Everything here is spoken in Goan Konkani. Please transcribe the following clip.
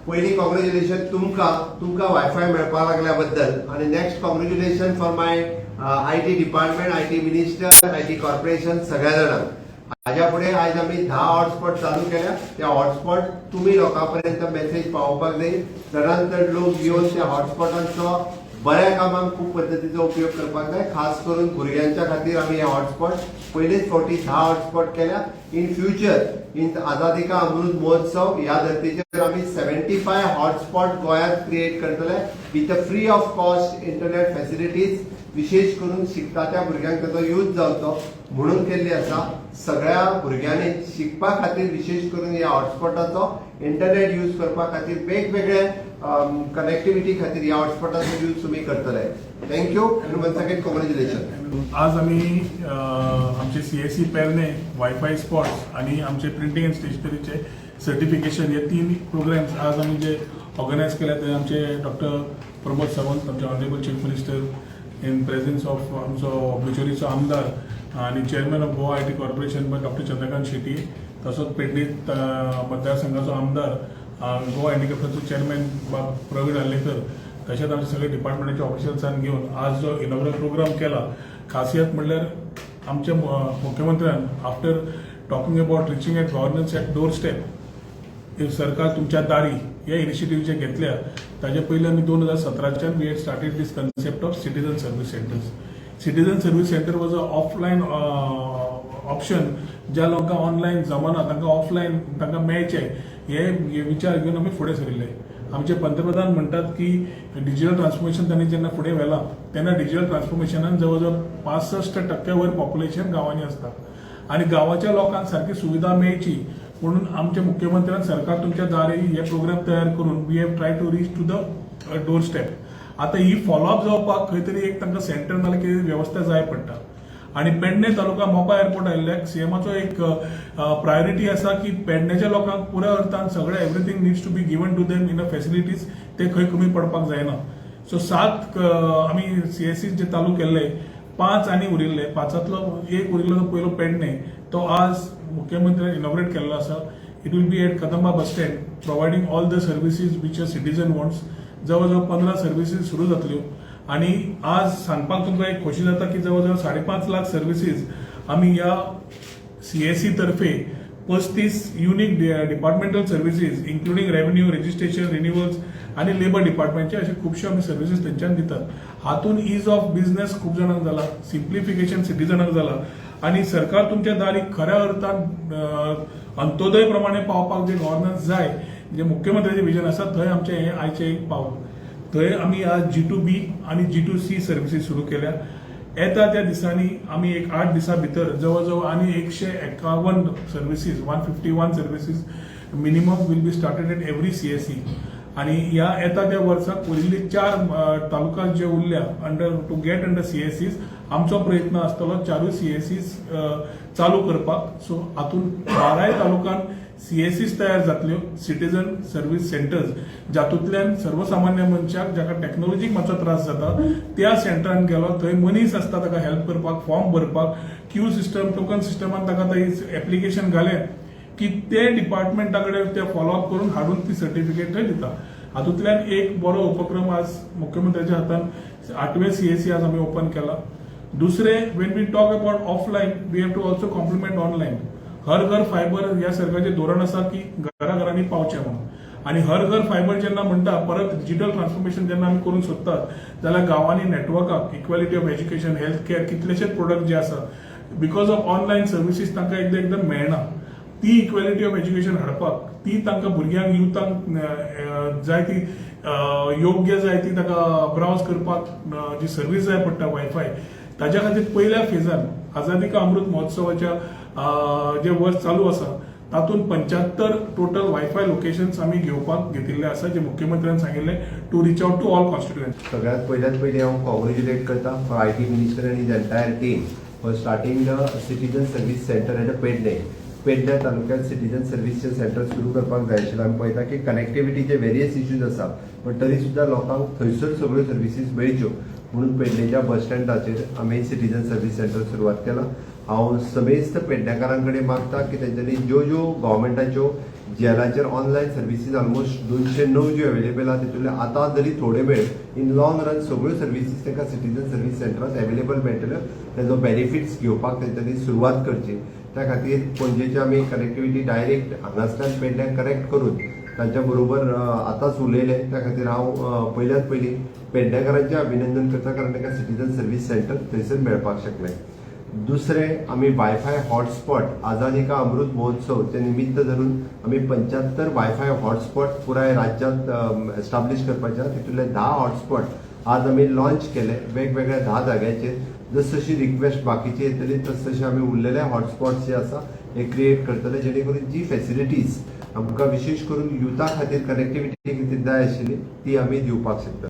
पयलीं कॉंग्रेच्युलेशन तुमकां, तुमकां वायफाय मेळपाक लागल्या बद्दल आनी next, congratulation for my IT department, IT minister, IT corporation, सगळ्या जाणांक. हाज्या फुडें आयज आमी 10 हॉटस्पॉट चालू केल्या. त्या हॉटस्पॉट तुमी लोकां पर्यंत मेसेज पावोवपाक जाय. चडान चड लोक येवन त्या हॉटस्पॉटांचो बऱ्या कामाक खूब पद्दतीचो उपयोग करपाक जाय. खास करून भुरग्यांच्या खातीर आमी हे हॉटस्पॉट पयलेच फावटी 10 हॉटस्पॉट केल्या. इन फ्युचर, इन आझादी का अमृत महोत्सव ह्या धर्तीचेर आमी 75 हॉटस्पॉट गोंयांत क्रिएट करतले with a free of cost internet facilities. विशेष करून शिकता त्या भुरग्यांक ताचो यूज जावचो म्हणून केल्ली आसा. सगळ्या भुरग्यांनी शिकपा खातीर, विशेष करून ह्या हॉटस्पॉटाचो इंटरनेट यूज करपा खातीर, वेगवेगळे कनेक्टिव्हिटी खातीर ह्या हॉटस्पॉटाचो यूज तुमी करतले. Thank you आनी वन्स अगेन कॉंग्रेच्युलेशन. आज आमी आमचे सीएससी पेरणे वायफाय स्पॉट्स आणि आमचे प्रिंटींग अँड स्टेशनरीचे सर्टिफिकेशन हे तीन प्रोग्राम्स आज आमी जे ऑर्गनायज केले, ते आमचे डॉक्टर प्रमोद सावंत, आमचे honourable Chief Minister, in presence of आमचो बिचोलीचो आमदार आणि Chairman of Goa IT Corporation Doctor Chandrakant Shetty, तसोच पेडणे मतदारसंघाचो आमदार, गोवा हँडिकॅप्टाचो चेअरमॅन बाब प्रवीण आर्लेकर, तशेंच आमचे सगळे डिपार्टमेंटाचे ऑफिसर्सान घेवन आज जो इनॉग्रल प्रोग्राम केला, खासियत म्हणल्यार आमच्या मुख्यमंत्र्यान after talking about reaching at governance at door step, सरकार तुमच्या दारी हे इनिशिएटीव जे घेतल्या, ताजे पयलीं आमी 2017च्यान we had started this concept of citizen service centers. Citizen service center was a offline option. ज्या लोकांक ऑनलायन जमना, तांकां ऑफलायन तांकां मेळचें हे हे विचार घेवन आमी फुडें सरिल्ले. आमचे पंतप्रधान म्हणटात की डिजिटल ट्रान्सफॉर्मेशन तांणी जेन्ना फुडें व्हेलां, तेन्ना डिजिटल ट्रान्सफॉर्मेशनान जवळ जवळ 65 टक्क्या वयर पॉप्युलेशन गांवांनी आसता आणि गांवाच्या लोकांक सारकी सुविधा मेळची म्हणून आमच्या मुख्यमंत्र्यान सरकार तुमच्या दारी हे प्रोग्राम तयार करून we have try to reach to the door step. आता ही फॉलोअप जावपाक खंय तरी एक तांकां सेंटर नाल्यार कितें वेवस्था जाय पडटा आणि पेडणे तालुका मोपा एअरपोर्ट आयिल्ल्याक सीएमाचो एक प्रायोरिटी आसा की पेडण्याच्या लोकांक पुराय अर्थान सगळें everything needs to be given to them in a facilities, ते खंय कमी पडपाक जायना. सो सात आमी सीएससी जे चालू केल्ले, पांच आनी उरिल्ले. पांचातलो एक उरिल्लो तो पयलो पेडणे, तो आज मुख्यमंत्र्यान इनॉग्रेट केल्लो आसा. It will be at Kadamba bus stand, providing all the services which a citizen wants. जवळ जवळ 15 सर्विसीज सुरू जातल्यो आणि आज सांगपाक तुमकां एक खोशी जाता की जवळ जवळ 5.5 लाख सर्विसीज आमी ह्या सीएससी तर्फे, 35 unique departmental services including revenue, registration, renewals आणि लेबर डिपार्टमेंटचे असे खुबश्यो आमी सर्विसीस थंयच्यान दितात. हातून is of business खूब जाणांक जाला, सिम्प्लिफिकेशन सिटीजनाक जाला आणि सरकार तुमच्या दारी खऱ्या अर्थान अंत्योदय प्रमाणे पावपाक जे गव्हर्नन्स जाय, जे मुख्यमंत्र्याचे विजन आसा, थंय आमचें हें आयचें एक पावल. थंय आमी आज जी टू बी आणि जी टू सी सर्विसीस सुरू केल्या. येता त्या दिसांनी आमी एक 8 दिसां भितर जवळ जवळ आनी 151 services, 151 services minimum will be started at every CSC. आणि ह्या येता त्या वर्साक उरिल्ले चार तालुका जे उरल्या under to get under CSCs, आमचो प्रयत्न आसतलो चारूय सीएससीज चालू करपाक. सो हातून 12 तालुकान सीएससीज तयार जातल्यो, सिटीजन सर्वीस सेंटर्स, जातूंतल्यान सर्वसामान्य मनशाक जाका टॅक्नोलॉजीक मातसो त्रास जाता, त्या सेंटरान गेलो, थंय मनीस आसता ताका हेल्प करपाक, फॉर्म भरपाक, क्यू सिस्टम, टोकन सिस्टमान ताका थंय एप्लिकेशन घालें की ते डिपार्टमेंटा कडेन ते फॉलोअप करून हाडून ती सर्टिफिकेट थंय दिता. हातूंतल्यान एक बरो उपक्रम आज मुख्यमंत्र्याच्या हातान आठवे सीएससी आज आमी ओपन केला. दुसरे, when we talk about offline, we have to also complement online. हर घर फायबर ह्या सरकारचें धोरण आसा की घरा घरांनी पावचें म्हणून. आणि हर घर फायबर जेन्ना म्हणटा, परत डिजिटल ट्रान्सफॉर्मेशन जेन्ना आमी करूंक सोदतात जाल्यार गांवांनी नेटवर्काक equality of education, health care, कितलेशेच प्रोडक्ट जे आसा, because of online services तांकां एकदां एकदम मेळना. ती इक्वेलिटी ऑफ एज्युकेशन हाडपाक, ती तांकां भुरग्यांक, युथांक जाय ती योग्य जाय ती ताका ब्रावज करपाक जी सर्वीस जाय पडटा, वायफाय, ताज्या खातीर पयल्या फेजान आझादी का अमृत महोत्सवाच्या जे वर्स चालू आसा, तातूंत 75 टोटल वायफाय लोकेशन्स आमी घेवपाक घेतिल्ले आसा, जे मुख्यमंत्र्यान सांगिल्ले to reach out to all constituent. सगळ्यात पयल्यात पयलीं हांव कॉंग्रेच्युलेट करता for IT minister and his entire team for starting the citizen service center at Pedne. Pedne तालुक्यात सिटीजन सर्वीसचे सेंटर सुरू करपाक जाय आशिल्लें. आमी पळयता की कनेक्टिविटीचे वेरियस इश्यूज आसा, पण तरी सुद्दां लोकांक थंयसर सगळ्यो सर्विसीस मेळच्यो. म्हणून पेडणेच्या बस स्टँडाचेर आमी सिटीजन सर्वीस सेंटर सुरवात केला. हांव समेस्त पेडणेकारां कडेन मागता की तेंच्यांनी ज्यो ज्यो गव्हर्मेंटाच्यो झेलाचेर ऑनलायन सर्विसीस ऑलमोस्ट 209 ज्यो अवेलेबल आहा, तितूंतले आतां जरी थोडे मेळ, इन लॉंग रन सगळ्यो सर्विसीस तांकां सिटीजन सर्वीस सेंटरात अवेलेबल मेळटल्यो. तेजो बेनिफिट्स घेवपाक तेंच्यांनी सुरवात करची. त्या खातीर पणजेचे आमी कनेक्टिविटी डायरेक्ट हांगासल्यान पेडण्याक कनेक्ट करून तांच्या बरोबर आतांच उलयले. त्या खातीर हांव पयल्यात पयलीं पेडणेकारांचें अभिनंदन करता, कारण तांकां सिटीजन सर्वीस सेंटर थंयसर मेळपाक शकलें. दुसरें, आमी वायफाय हॉटस्पॉट आझादी का अमृत महोत्सवचे निमित्त धरून आमी 75 वायफाय हॉटस्पॉट पुराय राज्यांत एस्टाब्लीश करपाचे आहा. तितूंतले 10 हॉटस्पॉट आज आमी लॉन्च केले वेगवेगळ्या 10 जाग्यांचेर. जस जशी रिक्वेस्ट बाकीची येतली, तस तशे आमी उरलेले हॉटस्पॉट्स जे आसा हे क्रिएट करतले, जेणे करून जी फॅसिलिटीज आमकां विशेश करून युथा खातीर कनेक्टिविटी खातीर जाय आशिल्ली, ती आमी दिवपाक शकतले.